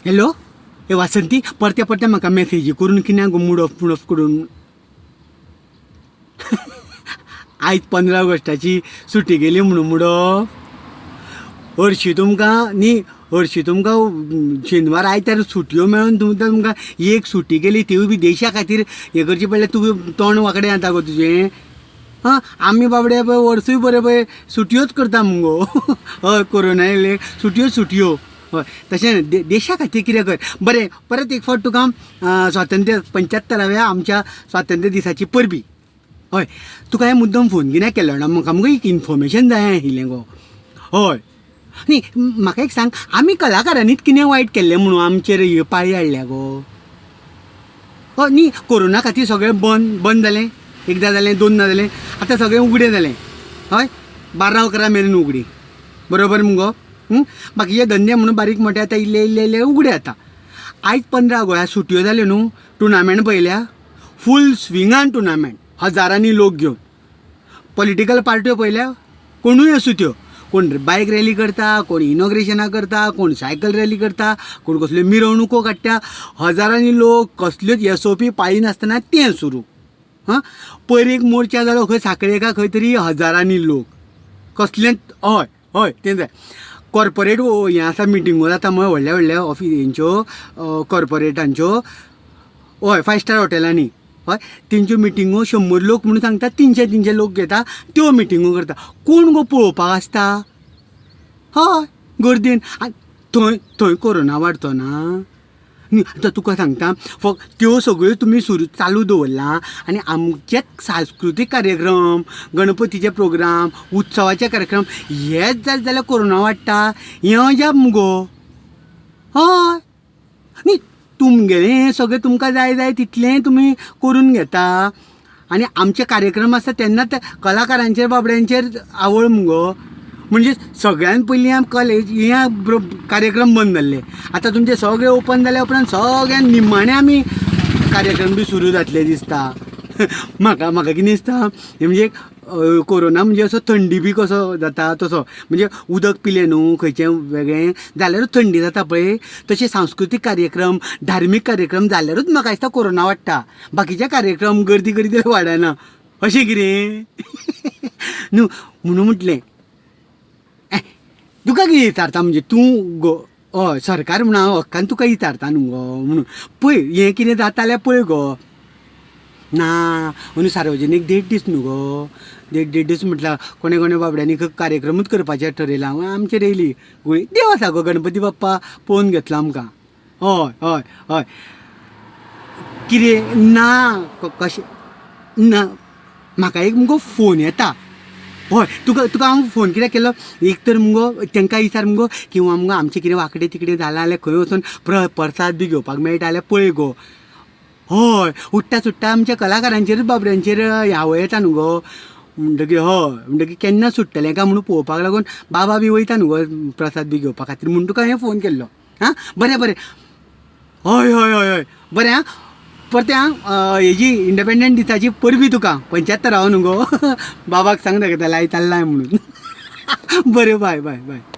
Hello ए वासंती, परते परते म्हाका मॅसेजी करून कित्याक गो मूड ऑफ मूड ऑफ करून? आयज 15 ऑगस्टाची सुटी गेली म्हणून मूड ऑफ? हरशीं तुमकां न्ही, हरशीं तुमकां शेनवार आयतार सुटयो मेळून तुमकां तुमकां एक सुटी गेली, तिवूय बी देशा खातीर हें करचें पडलें. तुवें तोंड वांकडें जाता गो तुजें. आं, आमी बाबडे पळय वर्सूय बरें पळय सुटयोच करता मुगो. हय, कोरोना येयले सुटयो सुटयो. हय, तशें देशा खातीर कितें कर. बरें, परत एक फावट तुका स्वातंत्र्य 75व्या आमच्या स्वातंत्र्य दिसाची परबीं. हय, तुका हांवें मुद्दम फोन कित्याक केलो जाणा? म्हाका मुगो एक इन्फॉर्मेशन जाय आशिल्लें गो. हय, न्ही, म्हाका एक सांग, आमी कलाकारांनीच कितें वायट केल्लें म्हणून आमचेर ही पाळी हाडल्या गो? हय, न्ही, कोरोना खातीर सगळें बंद बंद जालें. एकदां जालें, दोनदां जालें, आतां सगळें उगडें जालें. हय, 12 अकरा मेरेन उगडी, बरोबर मुगो? बाकीचे धंदे म्हणून बारीक मोठे आतां इल्ले इल्ले इल्ले उगडे जाता. आयज 15 गोंया सुटयो जाल्यो न्हू. टुर्नामेंट पळयल्या, फूल स्विंगान टुर्नामेंट, हजारांनी लोक घेवन. पॉलिटिकल पार्ट्यो पळयल्या, कोणूय आसूं त्यो, कोण बायक रॅली करता, कोण इनॉग्रेशनां करता, कोण सायकल रॅली करता, कोण कसल्यो मिरवणुको काडटा, हजारांनी लोक, कसल्योच एस ओ पी पाळिनासतना तें सुरू. हां, पयर एक मोर्चा जालो खंय साखळे का खंय तरी, हजारांनी लोक, कसलेंच. हय हय, तें जाय. कॉर्पोरेट हें आसा, मिटिंगो जाता मग व्हडल्या व्हडल्या ऑफिस हेंच्यो, कॉर्पोरेटांच्यो. हय, फायव स्टार हॉटेलांनी. हय, तेंच्यो मिटिंगो 100 लोक म्हणून सांगता, 300 300 लोक घेता, त्यो मिटिंगो करता. कोण गो पळोवपाक आसता? हय, गर्देन. आनी थंय थंय कोरोना वाडचो ना न्ही? आतां तुका सांगता, फक्त त्यो सगळ्यो तुमी सुरू चालू दवरला आनी आमचे सांस्कृतीक कार्यक्रम, गणपतीचे प्रोग्राम, उत्सवाचे कार्यक्रम हेच जाले जाल्यार कोरोना वाडटा, हें अजाप मुगो. हय, न्ही, तुमगेलें हें सगळें तुमकां जाय जाय तितलें तुमी करून घेता आनी आमचे कार्यक्रम आसता तेन्ना ते कलाकारांचेर बाबड्यांचेर आवळ मुगो. म्हणजे सगळ्यान पयलीं आम कॉलेज हे कार्यक्रम बंद जाल्ले. आतां तुमचे सगळे ओपन जाल्या उपरांत सगळ्यान निमाणे आमी कार्यक्रम बी सुरू जातले दिसता म्हाका. म्हाका कितें दिसता, हें म्हणजे कोरोना म्हणजे असो थंडी बी कसो जाता तसो, म्हणजे उदक पिलें न्हू खंयचें वेगळें जाल्यारूच थंडी जाता पळय, तशें सांस्कृतीक कार्यक्रम, धार्मीक कार्यक्रम जाल्यारूच म्हाका दिसता कोरोना वाडटा. बाकीचे कार्यक्रम गर्दी करीत जाल्यार वाडना, अशें कितें न्हू. म्हणून म्हटलें तुका कितें विचारता, म्हणजे तूं गो हय सरकार म्हणून हांव हक्कान तुका विचारता न्हू गो. म्हणून पळय हें कितें जाता जाल्यार पळय गो. ना, अंदू सार्वजनीक देड दीस न्हू गो. देड देड दीस म्हटल्यार कोणे कोणे बाबड्यांनी कार्यक्रमूच करपाचें ठरयलां. आमचेर येयली गुळी. देव आसा गो, गणपती बाप्पा पळोवन घेतलो आमकां. हय हय हय, कितें ना कशें ना. म्हाका एक मुगो फोन येता. हय, तुका तुका हांव फोन कित्याक केलो, एक तर मुगो तांकां विचार मुगो, किंवां मुगो आमचें कितें वांकडें तिकडें जालां जाल्यार खंय वचून प्रसाद बी घेवपाक मेळटा जाल्यार पळय गो. हय, उठ्ठा सुट्टा आमच्या कलाकारांचेरूच बाबड्यांचेर ह्यावळ येता न्हू गो. म्हणटकीर हय, म्हणटकीर केन्ना सुट्टलें काय म्हणून पळोवपाक लागून बाबा बी वयता न्हू गो प्रसाद बी घेवपा खातीर, म्हूण तुका हांवें फोन केल्लो. आं, बरें बरें, हय हय हय हय, बरें. आं, परतें आं, हेजी इंडिपेंडंट दिसाची परबीं तुका, 75 हांव न्हू गो. बाबाक सांग दाखयता लायतां लाय म्हणून. बरें, बाय बाय बाय.